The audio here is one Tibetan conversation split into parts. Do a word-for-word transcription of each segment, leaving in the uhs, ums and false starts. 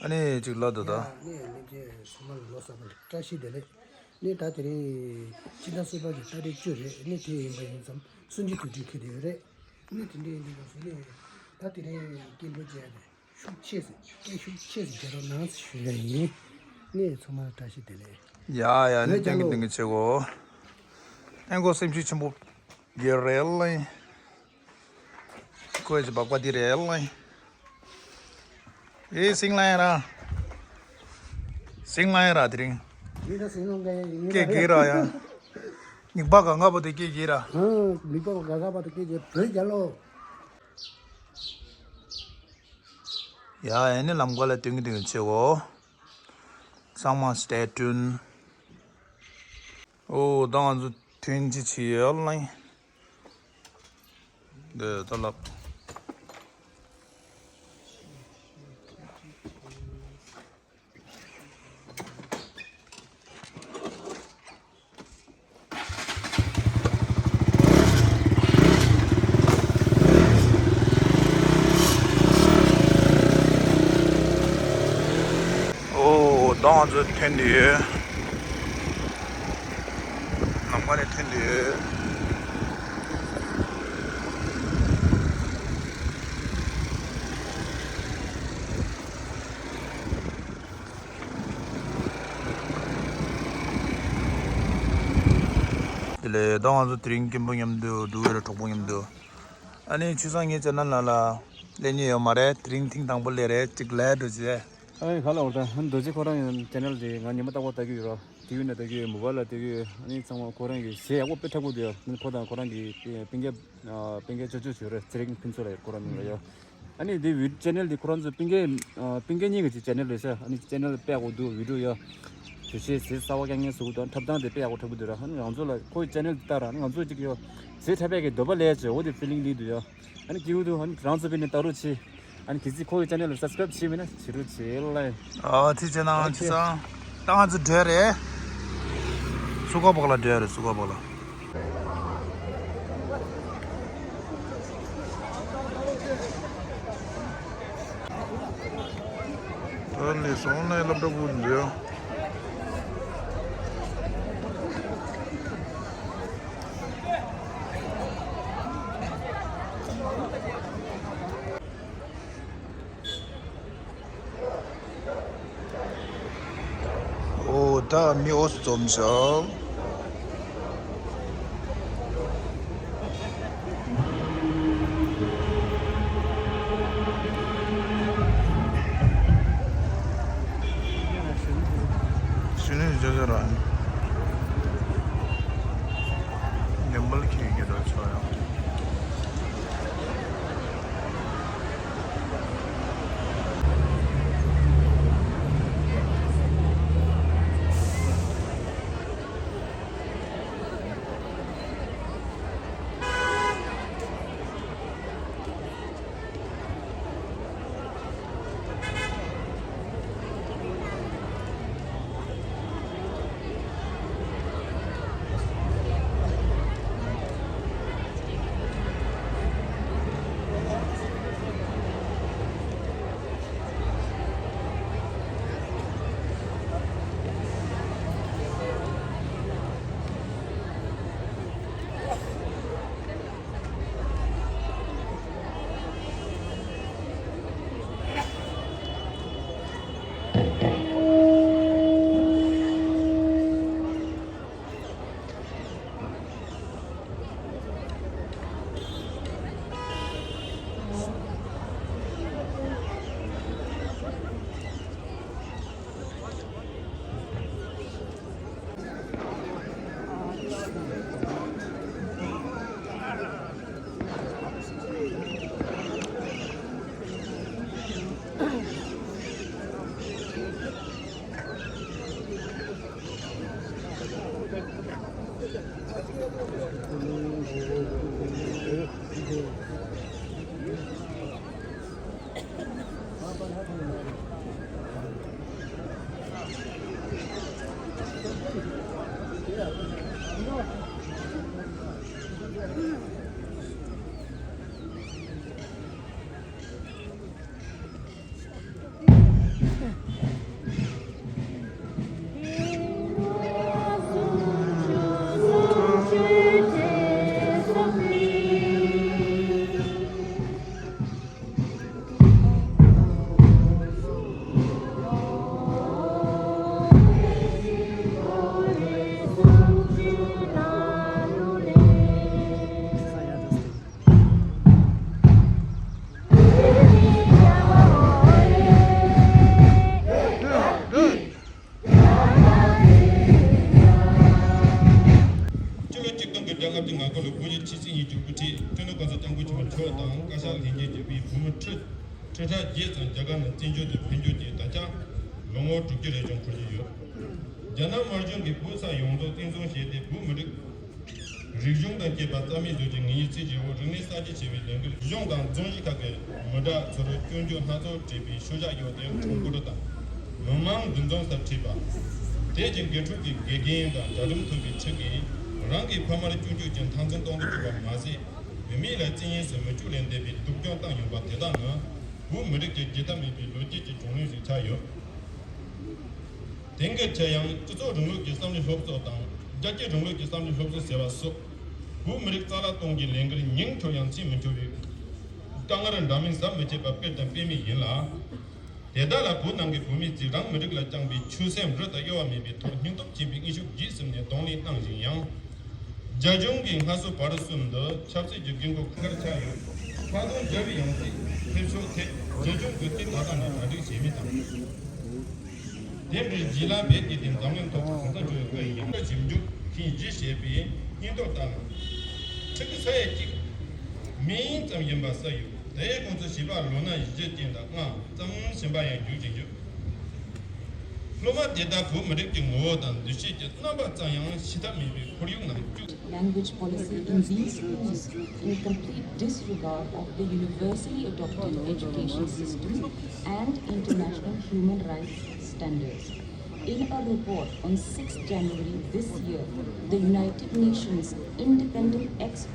ཨ་ནི་ཅིག་ལབ་དང་། ད་ནི་སླེབས་རྗེས་ཚང་མ་ལ་ལོ་གསར་པ་བཀྲ་ཤིས་བདེ་ལེགས། ནི་ད་དེ་རིང་ཕྱི་ཟླ་གསུམ་པ་གི་ཏ་རིག་བཅུ་རེད། ནི་དེ་ཡིན་པ་ཡིན་ཙང་གསུམ་བཅུའི་དུས་དྲན་འཁེལ་བསྡད་ཡོད་རེད། ནི་དེ་འདྲ་ཡིན་དུས་སྐབས་སུ་ནི་ད་དེ་རིང་སྐད་འབོད་བྱས་ཏེ་ཤུགས་ཆེ་ཙམ་སྐད་ཤུགས་ཆེ་ཙམ་རྒྱག་རོགས་གནང་ཞུ་ཡ་ཡིན། ནི་ཚང་མ་ལ་བཀྲ་ཤིས་བདེ་ལེགས། ཡ་ཡ། ནི་ནི་ལྟད་མོ་ལྟད་མོ་བྱེད་གོ། ཨེ་གོ་སེམས་ཤུགས་ཆེན་པོ་ཡོད་རེད་ལ། ཁོའི་སྦག་པ་འདི་རེད་ལ། ཨེ་སིང་ལ་ཡ་ར། སིང་ལ་ཡ་ར་དེ་རིང་། ཡིན་ད་སིང་ལ་ཡ་ཡིན། སྐད་རྒྱག་ར་ཡ། མིག་པ་ག་ང་བ་དེ་སྐད་རྒྱག་ར། ཧང་། མིག་པ་ག་ང་བ་དེ་སྐད་རྒྱག་བོད་རྒྱལ་ལོ། ཡ་ཡ། ནི་ལམ་ཁ་ལ་སྟོན་གི་སྟོན་གི་བྱེད་གོ། ཚང་མ་stay tuned། ཨོ་ད་ང་ཚོ་ཐོན་ཅི་ཆི་ཡོད་ལ། འདི་ད་ལབ། ཨོ་ད་ང་ཚོ་ཐོན་དུས། ནམ་མཁའ་ནས་ཐོན་དུས། དེ་ལས་ད་ང་ཚོ་དེ་རིང་རྒན་པོ་མཉམ་དུ་འདུག་ཡོད་རེད། གྲོགས་པོ་མཉམ་དུ། ཨ་ནི་ཆུ་བཟང་ངའི་channel་ནང་ལ་སླེབས་མཁན་ཡོད་མ་རེད། དེ་རིང་ཐེངས་དང་པོ་སླེབས་རེད། ཅིག་ལབ་འགྲོ་ཅི། ཨ་ནི་ག་ལ་འོ་ད་རྡོ་རྗེ་ཁོ་རང་ཡང་channel་དེ་ང་ཉི་མ་རྟག་པར་ལྟ་གི་ཡོད་ར། ཊི་ཝི་ནང་ལྟ་གི་ཡོད། མོ་བྷལ་ལ་ལྟ་གི་ཡོད། ཨ་ནི་ཚང་མ་ཁོ་རང་གི་གཞས་ཡག་པོ་དཔེ་འཁྲབ་གི་འདུག་ཡ། ཨ་ནི་ཁོ་དང་ཁོ་རང་གི་སྤུན་ཀྱག་སྤུན་ཀྱག་ཅོ་ཅོ་ཅོ་རེད། ཚེ་རིང་ཕུན་ཚོགས་ལ་ཡོད། ཁོ་རང་མིང་ལ་ཡ། ཨ་ནི་འདི་བི་channel་འདི་ཁོ་རང་ཚོ་སྤུན་ཀྱག་ཨ་སྤུན་ཀྱག་གཉིས་ཀྱི་channel་རེད་ཤག་ཨ་ནི་channel་དཔེ་ཡག་པོ་འདུག་བི་ཌི་ཡོ་ཡ། གྲོས་ཆོད་ཟས་གསར་པ་རྐྱང་རྐྱང་བཟོ་གི་འདུག་འཁྲབ་སྟངས་དེ་དཔེ་ཡག་པོ་འཁྲབ་གི་འདུག་ར། ཨ་ནི་ང་ཚོ་ལ་ཁོའི་channel་འདི་ལྟ་ར། ཨ་ནི་ང་ཚོ་ཅིག་ཡོ་ཟས་འཁྲབ་པའི་གི་འདོད་པ་སླེབས་བྱས་འོ་དེ་feeling་སླེབས་འདུག་ཡ། ཨ་ནི་སྐྱིད་པོ་འདུག་ཨ་ནི་རང་ཚོ་དཔེ་ནི་ལྟ་རོགས་བྱེད། ཨ་ནི་གལ་སྲིད་ཁོ་གི་channel་ལ་subscribe་བྱས་མེད་ན་བྱེད་རོགས་བྱེད་ལ། ཨ་ཐུགས་རྗེ་གནང་། ཨོ་ཁེ། ཆུ་བཟང་། ད་ང་ཚོ་འགྲོ་རེད། སུ་ཁ་བག་ལ་འགྲོ་རེད། སུ་ཁ་བག་ལ། ཨ་ནི་སོང་ནས་སློབ་གྲྭ་བུད་འདུག་ཨོ་ད་མི་འོ་འཛོམས་ཤག་གཞོན་ནུ་ཇོ་ཇོ་རང་ཉམས་པ་ལ་ཁྱེད་ཀྱི་རོ་ཆོ་ཡང་། སྐོར་ལ་སྐུ་ཕྱྭ་ཆོས་སྲིད་གཉིས་ཀྱི་དབུ་ཁྲིད་སྤྱི་ནོར་གོང་ས་སྐྱབས་མགོན་ཆེན་པོ་མཆོག་དང་བཀའ་ཤག་ལྷན་རྒྱས་ཀྱི་དབུས་བོད་མི་ཁྲི་ཁྲི་ཕྲག་བརྒྱད་ཙམ་རྒྱ་གར་ནང་བཙན་བྱོལ་དུ་ཕེབས་འབྱོར་གྱིས་ད་ཆ་ལོ་ངོ་དྲུག་ཅུ་རེ་བྱུང་འཁོར་གྱི་ཡོད། རྒྱ་ནག་དམར་གཞུང་གིས་བོད་ས་ཡོངས་རྫོགས་བཙན་བཟུང་བྱས་ཏེ། བོད་མི་རིགས་རིག་གཞུང་དང་བཅས་པ་རྩ་མེད་བཟོ་རྒྱུའི་ངེས་ཉེས་ཚིག་བརྗེ་འོག་རིག་གནས་གསར་བརྗེ་བྱེད་པའི་ལས་འགུལ། གཞུང་དང་རྫོང་གཞིས་ཁག་གི་མི་དྲག་ཚོར་སྐྱོན་བརྗོད་སྣ་ཚོགས་བྲིས་པའི་ཤོ་བཞག་གཡོགས་ཏེ་ཁྲོམ་སྐོར་དང་མི་མང་འདུ་འཛོམས་སར་ཁྲིད་པ། དེ་བཞིན་དགེ་ཕྲུག་གི་དགེ་རྒན་དང་གྲལ་རིམ་མཐོན་པོའི་ཕྲུ་གུས་རང་གི་ཕ་མར་སྐྱོན་བརྗོད་ཀྱིས་མཐའ་མཚམས་སྟོང་དུ་བཅུག་པ་མ་ཟད། བུད་མེད་ལ་བཙན་གཡེམ་སོགས་མི་སྤྱོད་ལས་འདས་པའི་སྡུག་སྦྱོང་བཏང་ཡོད་པ་དེ་དག་ནི་བོད་མི་རིགས་ཀྱི་བརྗེད་ཐབས་མེད་པའི་ལོ་རྒྱུས་ཀྱི་བྱུང་རིམ་ཞིག་ཆགས་ཡོད། དེང་གི་ཆར་ཡང་སྤྱི་ཚོགས་རིང་ལུགས་ཀྱི་བསམ་བློའི་སློབ་གསོ་དང་རྒྱལ་གཅེས་རིང་ལུགས་ཀྱི་བསམ་བློའི་སློབ་གསོ་ཟེར་བ་སོགས་བོད་མི་རིགས་རྩ་བརླག་གཏོང་རྒྱུའི་ལས་འགུལ་ཉིང་འཁྱོལ་ཡང་ཚད་མི་འཁྱོལ་བའི་དཀའ་ངལ་འདྲ་མིན་ཟམ་མི་ཆད་པར་སྤེལ་དང་སྤེལ་མུས་ཡིན་ལ། དེ་དག་ལ་བོད་ནང་གི་བོད་མི་ཚོས་རང་མི་རིགས་ལ་བཅངས་པའི་ཆོད་སེམས་རི་དང་གཡོ་བ་མེད་པའི་ཐོག་སྙིང་སྟོབས་ཆེན་པོས་དངོས་ཤུགས་བརྒྱུད་གསུམ་ནས་གདོང་ལེན་གནང་བཞིན་ཡང་། རྒྱ་གཞུང་གིས་སྔ་སོ་བར་གསུམ་དུ་ཆབ་སྲིད་ཀྱི་དགོས་མཁོ་ཁག་ཆགས་ཡོད། ཁ་སང་རྒྱལ་བའི་ཡང་སྲིད་ཕེབས་ཕྱོགས་ཐད་རྒྱ་གཞུང་གིས་དུས་ད་ལྟ་ནས་གྲ་སྒྲིག་བྱེད་མུས་དང་། དེ་འདྲའི་རྗེས་ལ་བོད་ཀྱི་དེ་འཛམ་གླིང་ཐོག་གོང་ས་མཆོག་གི་ཡང་ཞིབ་འཇུག་མཁན་གཞི་བྱས་པའི་སྙན་ཐོ་ལྟར་ན། ཕྲུ་གུ་ས་ཡ་གཅིག་མིང་ཙམ་ཡིན་པ་གསལ་ཡོད། དེའི་ཁོངས་སུ་བྱིས་པ་ལོ་ན་བཞི་ཅན་དང་ལྔ་ཙམ་ཞིག་ཡང་འཇུག་བཞིན་ཡོད། སློབ་མ་དེ་དག་བོད་མི་རིགས་ཀྱི་ངོ་བོ་དང་འདུ་ཤེས་ཀྱི་རྣམ་པ་ཙམ་ཡང་ཤེས་ཐབས་མེད་པའི་ཁོར་ཡུག་ནང་བཅུག Language policy in these schools in complete disregard of the universally adopted education system and international human rights standards. In a report on sixth January this year, the United Nations Independent Ex-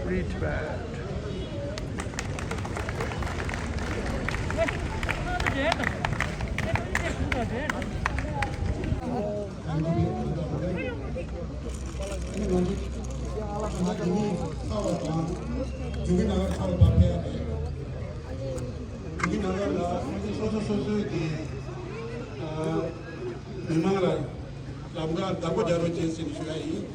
Free Tibet. མི་མང་ལ་ལམ་ཁ་བདག་པོ་རྒྱག་རོགས་བྱེད་ཟེར་ནས་ཞུ་ཡ་ཡིན།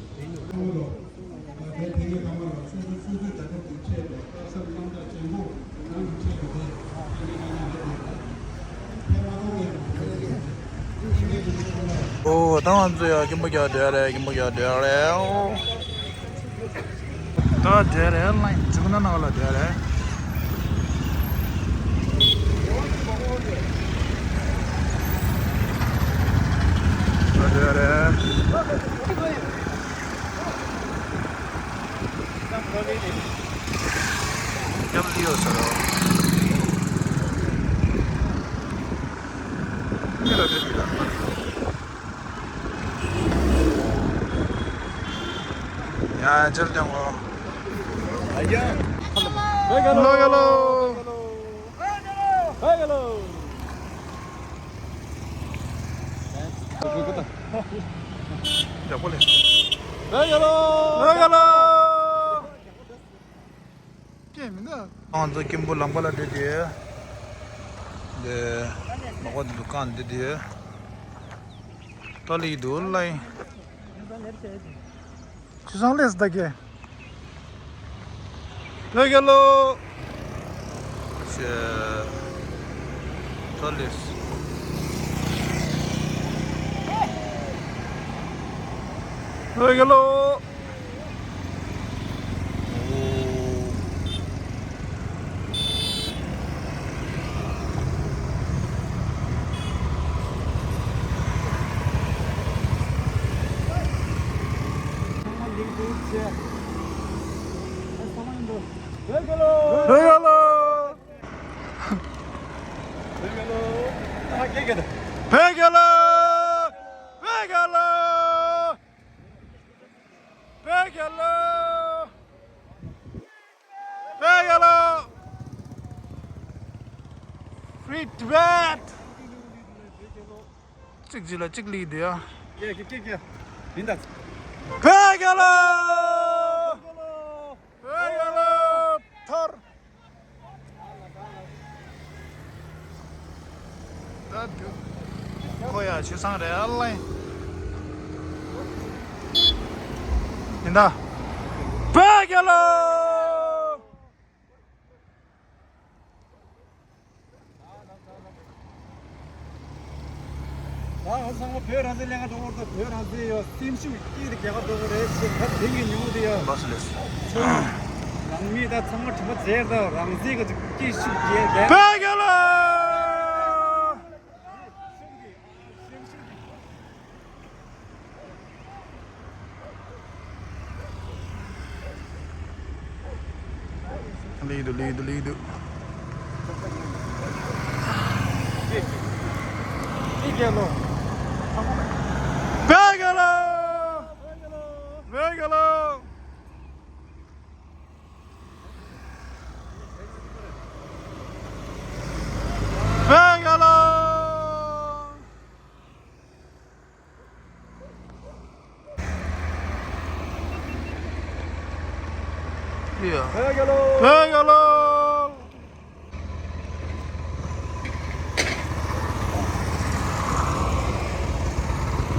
ཨོ། ད་ང་ཚོ་ཡ་སྐྱིན་པ་རྒྱག་བསྡད་རེད། སྐྱིན་པ་རྒྱག་བསྡད་རེད། ཨོ། ད་བསྡད་རེད། ལ་འཇུག་ན་ནང་ལ་བསྡད་རེད། ད་བསྡད་རེད། སྐྱབས་ལི་ཡོད་ས་རེད། མི་ལ་འདྲི་འདི་ལ། ཡ་ཅར་ཀྱང་གོ། ཧེ་ག་ལོ། ཧེ་ག་ལོ། ཧེ་ག་ལོ། ཡག་པོ་ལས། ཧེ་ག་ལོ། ཧེ་ག་ལོ། སྐྱེས་མི་འདུག་ང་ཚོ་སྐྱིན་པོ་ལམ་ཁ་ལ་འདི་དེ། འདི། མ་གོ་འདི་འདུག་གང་འདི་དེ། ཏོ་ལི་འདུག་ལ། ཁྱེད་ཚང་ལས་ད་གེ། ལོ་གེ་ལོ། ཤེ། ཏོ་ལི། ལོ་གེ་ལོ། བོད་རྒྱལ་ལོ། བོད་རྒྱལ་ལོ། བོད་རྒྱལ་ལོ། བོད་རྒྱལ་ལོ། Free Tibet། གཅིག་གཅིག་ལ་གཅིག་ལི་དེ་ཡ། ཀྱེ་ཀྱེ་ཀྱེ་ཀྱེ། མིན་ད། བོད་རྒྱལ་ལོ། བོད་རྒྱལ་ལོ། ཐར། ཆོས་བཟང་རེད་ཨ་ལེ། ཡིན་ད། བོད་རྒྱལ་ལོ། ད་ང་ཚང་མ་བོད་རང་བཙན་ལེན་ག་འགྲོ་བར་ད་བོད་རང་བཙན་ཡོད་སེམས་ཤུགས་སྐྱིད་དེ་རྒྱལ་ཁ་འགྲོ་གི་རེད་ཞེས་ད་དེང་གི་ཉིན་མོ་དེ་ཡོད། རང་མི་ད་ཚང་མ་གྲོགས་པོ་མཛད་ད་རང་བཙན་གི་སྐྱིད་ཤུགས་རྒྱལ་རྒྱལ། བོད་རྒྱལ་ལོ། ལི་དུ་ལི་དུ་ལི་དུ། བོད་རྒྱལ་ལོ། བོད་རྒྱལ་ལོ། བོད་རྒྱལ་ལོ། བོད་རྒྱལ་ལོ། བོད་རྒྱལ་ལོ།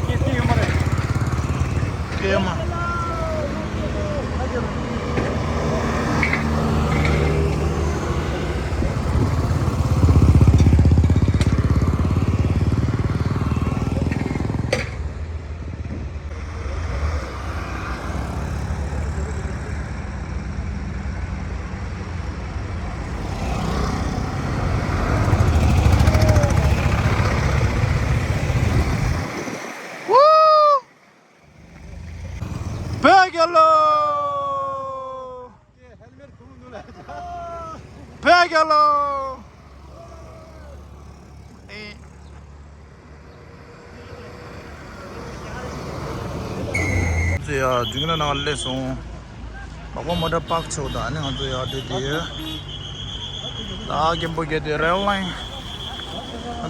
སྐད་ཡོད་མ་རེད། སྐད་ཡོད་མ། བོད་རྒྱལ་ལོ། བོད་རྒྱལ་ལོ། ཨེ། ང་ཚོ་ཡ་རྒྱུན་ལ་ནང་སླེབས་སོང་། མག་པ་མོ་ཊ་པག་ཆོག་ད་ཨ་ནི་ང་ཚོ་ཡ་དེ་དེ། ད་ཀེམ་པོ་གེ་དེ་རེལ་ལ་ཡིན།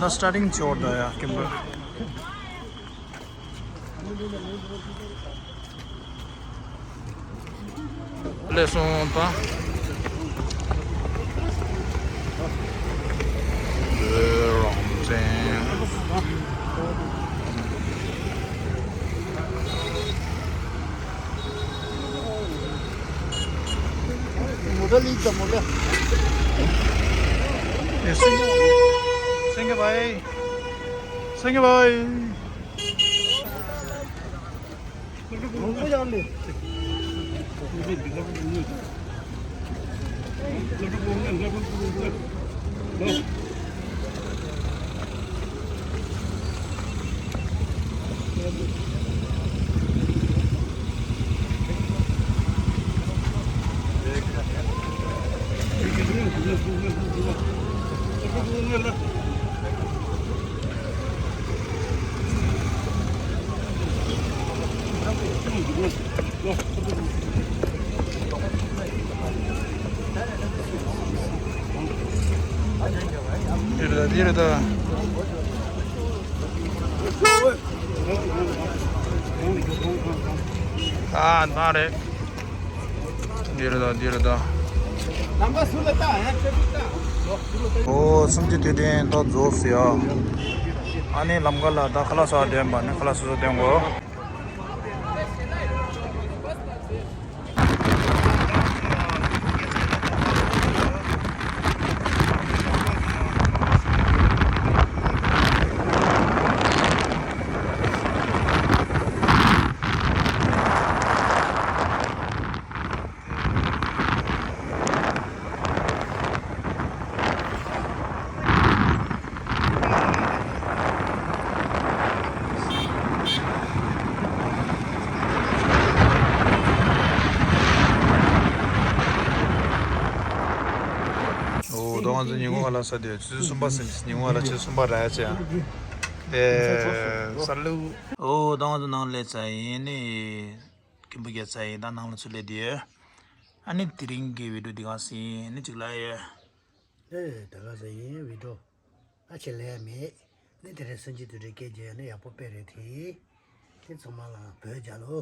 ད་སི་ཊར་ཊིང་ཆོག་ད་ཡ་ཀེམ་པོ། སླེབས་སོང་ད། རང་བཙན། མོ་ཊ་ལི་ཙམ་མོ་ཊ། སེང་གེ་བྷའི། སེང་གེ་བྷའི། འདི་རེད་ད། འདི་རེད་ད། ཨ་ན་རེད། འདི་རེད་ད། འདི་རེད་ད། ལམ་ཁ་ཟུར་ལ་ལྟ། ཡང་ཁྲེ་ཕིག་ལྟ། ཨོ་གསུམ་བཅུ་དུས་དྲན་ད་རྫོགས་སོང་ཡ། ཨ་ནི་ལམ་ཁ་ལ་ད་ཁ་ལག་ཟ་བ་འདོན་པ་ནི་ཁ་ལག་སོ་སོ་འདོན་དགོས། ཨོ་ད་ང་ཚོ་ཉིན་གུང་ཁ་ལག་ཟ་དུས་ཆུ་ཚོད་གསུམ་པ་ཟིན། ཉིན་གུང་ཁ་ལག་ཆུ་ཚོད་གསུམ་པ་རག་ཡ་ཆེ་ཡ། ཨེ་ས་ལུ། ཨོ་ད་ང་ཚོ་ནང་སླེབས་ཚར་ཡིན་ནི། ཀེམ་པོ་རྒྱག་ཚར་ཡིན། ད་ནང་ལ་ཚུར་སླེབས་དུས། ཨ་ནི་དེ་རིང་གི་བི་ཌིའོ་འདི་ག་ཟིན་ནི་གཅིག་ལ་ཡོད། ཨེ་ད་ག་ཟེར་ཡིན་བི་ཌིའོ། ཨ་ཆེ་ལས་མེད། ནི་དེ་རིང་གསུམ་བཅུ་དུས་དྲན་སྐད་རྒྱག་ཡ་ནི་ཡག་པོ་དཔེ་རེད་དེ། དེ་ཚང་མ་ལ་བོད་རྒྱལ་ལོ།